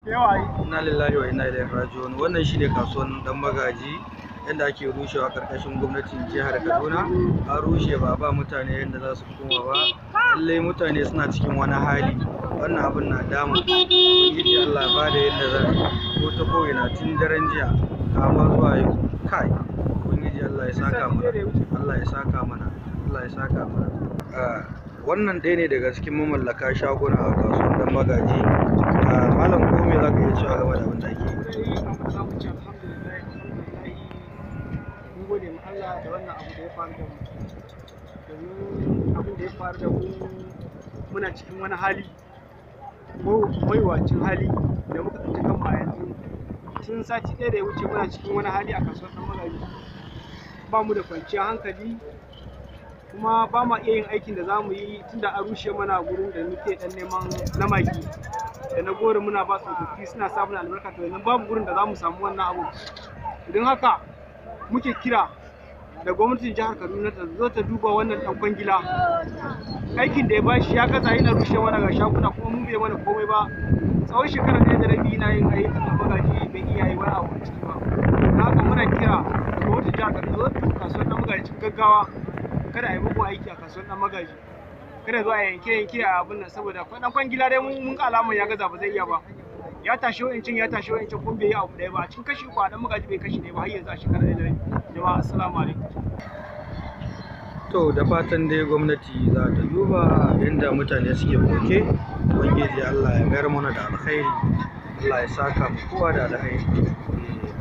Inna lillahi wa inna ilaihi raji'un. Wannan shine kasuwan Dan Magaji yadda ake rushewa karkashin gwamnatin jihar Kaduna. An rushe ba ba mutane yadda za su koma ba. Lallai mutane suna cikin wani hali. Wannan abin na damu. Ubangiji Allah ba da yadda za a yi ko ta ko'ina tun daren jiya kama zuwa yau. Kai, Ubangiji Allah ya saka mana. Allah ya saka mana. Allah ya saka mana. Wannan ɗaya ne daga cikin mamallaka shaguna a kasuwar Dan Magaji. Malam, ko me za ka iya cewa game da abin da ake yi? Alhamdulillah, alhamdulillah, mun gode ma Allah da wannan abu da ya faru da mu. Domin abin da ya faru da mu, muna cikin wani hali, mawuyacin hali da muka tsinci kanmu a yanzu. Tun sati ɗaya da ya wuce muna cikin wani hali a kasuwar Dan Magaji. Ba mu da kwanciyar hankali, kuma ba ma iya yin aikin da za mu yi tunda an rushe mana gurin da muke ɗan neman na magi da na goro, muna ba tsofaffi suna samun albarka. To, yanzu babu gurin da za mu samu wannan abu. Don haka muke kira da gwamnatin jihar Kaduna ta zo ta duba wannan ɗan kwangila. Aikin da ya bashi ya gaza, yana rushe mana ga shaguna, kuma mu bai mana komai ba. Tsawon shekara ɗaya da rabi yana yin aikin Da Magaji, bai iya yi wani abu a ciki ba. Don haka muna kira da gwamnatin jihar Kaduna zo ta duba kasuwar Dan Magaji cikin gaggawa. Kada a yi mugun aiki a kasuwar Dan Magaji, kada zo a yanke yanke a abin nan, saboda ɗan kwangila dai mun ga alamar ya gaza, ba zai iya ba. Ya tashi wa'incan, ya tashi wa'incan, kun bai yi abu ɗaya ba. A cikin kashi 3 a Dan Magaji, bai kashi ɗaya ba har yanzu a shekara ɗaya da rabi. Jama'a, assalamu alaikum. To, da fatan dai gwamnati za ta duba yadda mutane suke koke. Ubangiji Allah ya mayar mana da alkhairi. Allah ya saka mu kowa da alkhairi.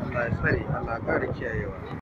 Allah ya tsare, Allah ya kare kiyayewa.